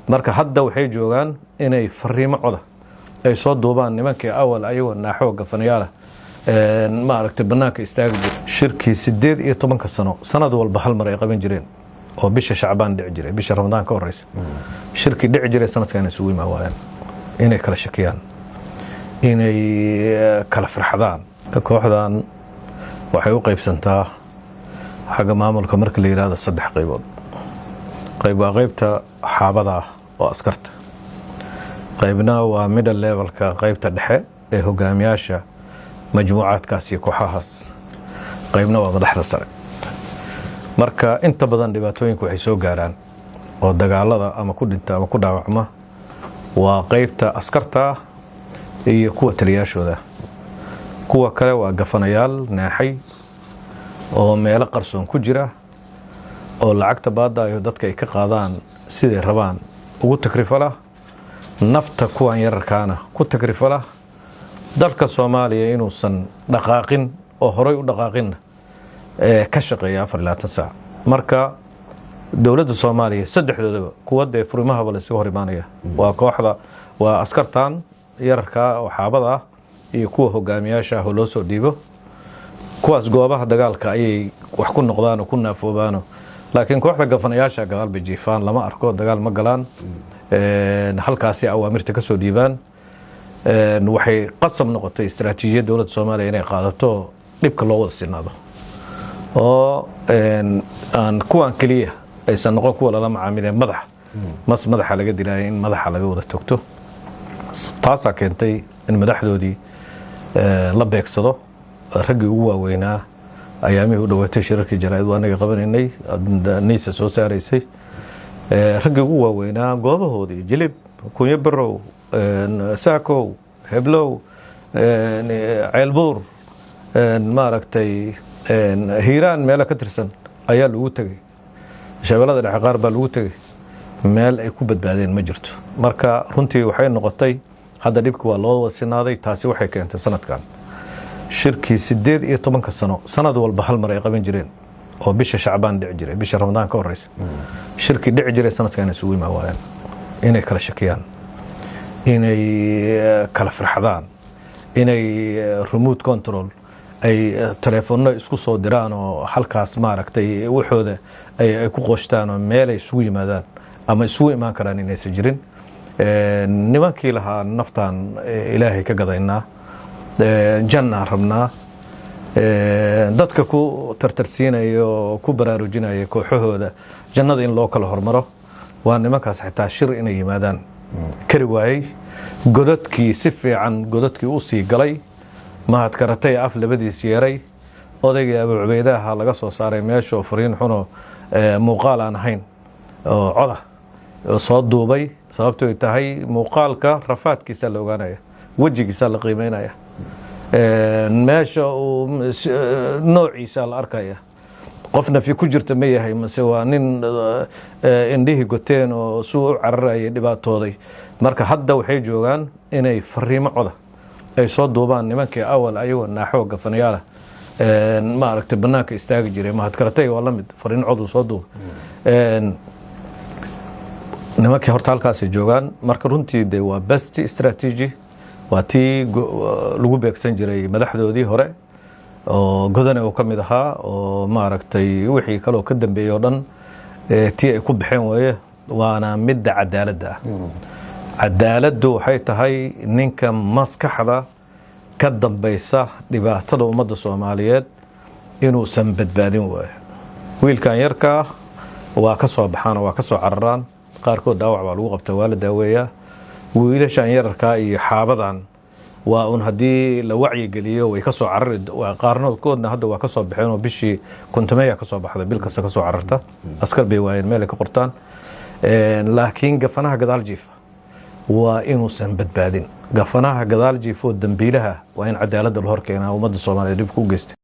Marka hadda waxay joogaan inay fariimo coda ay soo duubaan nimankii awal ayagoo naaxoo gafanayaala, maaragtay, banaanka istaagi jira. Shirkii 18-ka sano sanad walba hal mar ay qaban jireen oo bisha Shacbaan dhici jiray, bisha Ramadaan ka horeysa, shirkii dhici jiray sanadkan isugu imaan waayaan, inay kala shakiyaan, inay kala farxadaan. Kooxdan waxay u qaybsantaa xagga maamulka marka la yidhahdo saddex qaybood. Qayb waa qaybta xaabada ah oo askarta, qaybna waa middle levelka, qaybta dhexe ee hogaamiyaasha majmuucaadkaas iyo kooxahaas, qaybna waa madaxda sare. Marka inta badan dhibaatooyinka waxay soo gaaraan oo dagaalada ama ku dhinta ama ku dhaawacma waa qaybta askarta iyo kuwa taliyaashooda. Kuwa kale waa gafanayaal naaxay oo meelo qarsoon ku jira oo lacagta baadaayo dadka ay ka qaadaan siday rabaan ugu takrifala, nafta kuwan yararkaana ku takrifala, dalka Soomaaliya inuusan dhaqaaqin oo horay u dhaqaaqinna ka shaqeeya 24 saac. Marka dowladda Soomaaliya saddexdoodaba kuwa dee furimahaba laysaga hor imaanaya waa kooxda, waa askartan yararkaa oo xaabada ah iyo kuwa hogaamiyaasha ah oo loo soo dhiibo. Kuwaas goobaha dagaalka ayay wax ku noqdaan oo ku naafoobaano, laakiin kooxda gafanayaasha gadaal bay jiifaan, lama arko, dagaal ma galaan, halkaasi awaamirta ka soo dhiibaan. Waxay qasab noqotay istaraatiijiyad dowladda Soomaaliya inay qaadato dhibka loo wada sinaado oo aan kuwan keliya aysan noqon kuwa lala macaamileen. Madax mas madaxa laga dilaya in madaxa laga wada togto. Taasaa keentay in madaxdoodii la beegsado, raggii ugu waaweynaa. Ayaamihii u dhaweetay shirarkii jaraa'id waa anaga qabanaynay, NISA soo saaraysay raggii ugu waaweynaa goobahoodii: Jilib, Kunyo Barow, Saakow, Heblow, Ceelbuur, maaragtay, Hiiraan meelo ka tirsan ayaa lagu tegey, Shabeellada Dhexe qaar baa lagu tegey. Meel ay ku badbaadeen ma jirto. Marka runtii waxay noqotay hadda dhibki waa loo wasinaaday. Taasi waxay keentay sanadkan shirkii 18-ka sano sanad walba hal mar ay qaban jireen oo bisha Shacbaan dhici jiray, bisha Ramadaan ka horeysa, shirkii dhici jiray sanadkan isugu imaan waayaan, inay kala shakiyaan, inay kala farxadaan, inay remote control ay taleefoonno isku soo diraan oo halkaas, maaragtay, waxooda ay ku qoshtaan oo meel ay isugu yimaadaan ama isugu imaan karaan inaysan jirin. Nimankii lahaa naftaan Ilaahay ka gadaynaa, jannaan rabnaa, dadka ku tartarsiinaya oo ku baraarujinaya kooxahooda jannada in loo kala hormaro, waa nimankaas xitaa shir inay yimaadaan kari waayey. Godadkii si fiican godadkii u sii galay, Mahad Karatay af labadiis yeeray, odaygii Abu Cubeydaha laga soo saaray meesha oo fariin xunoo muuqaal aan ahayn oo coda soo duubay. Sababto ay tahay muuqaalka rafaadkiisa la ogaanaya, wejigiisa la qiimeynaya, meesha uu noociisa la arkaya, qof nafi ku jirta ma yahay mase waa nin indhihii goteen oo suu u cararayay dhibaatooday. Marka hadda waxay joogaan inay fariimo coda ay soo duubaan nimankii awal ayagoo naaxoo gafanayaala, maaragtay, banaanka istaagi jiray. Mahad Karatay waa la mid, fariin cod uu soo duubay. Nimankii horta halkaasay joogaan. Marka runtii de waa best strategy, waa tii lagu beegsan jiray madaxdoodii hore oo Godane uu ka mid ahaa oo, maaragtay, wixii kaloo ka dambeeyey oo dhan tii ay ku baxeen weeye. Waana midda cadaaladda ah. Cadaaladdu waxay tahay ninka maskaxda ka dambaysa dhibaatada ummadda Soomaaliyeed inuusan badbaadin waayo. Wiilkan yarkaa waa ka soo baxaan oo waa ka soo cararaan, qaarkood dhaawac baa lagu qabta, waa la daaweeyaa. Wiilashan yararkaa iyo xaabadan waa un haddii la wacyigeliyo way ka soo carari qaarkoodna. Hadda waa ka soo baxeen oo bishii 50 ka soo baxda, bil kasta ka soo cararta, askar bay waayeen meel ay ka qortaan. Laakiin gafanaha gadaal jiifa waa inuusan badbaadin. Gafanaha gadaal jiifoo dambiilaha waa in cadaaladda la hor keenaa ummadda Soomaaliya dhib ku geystay.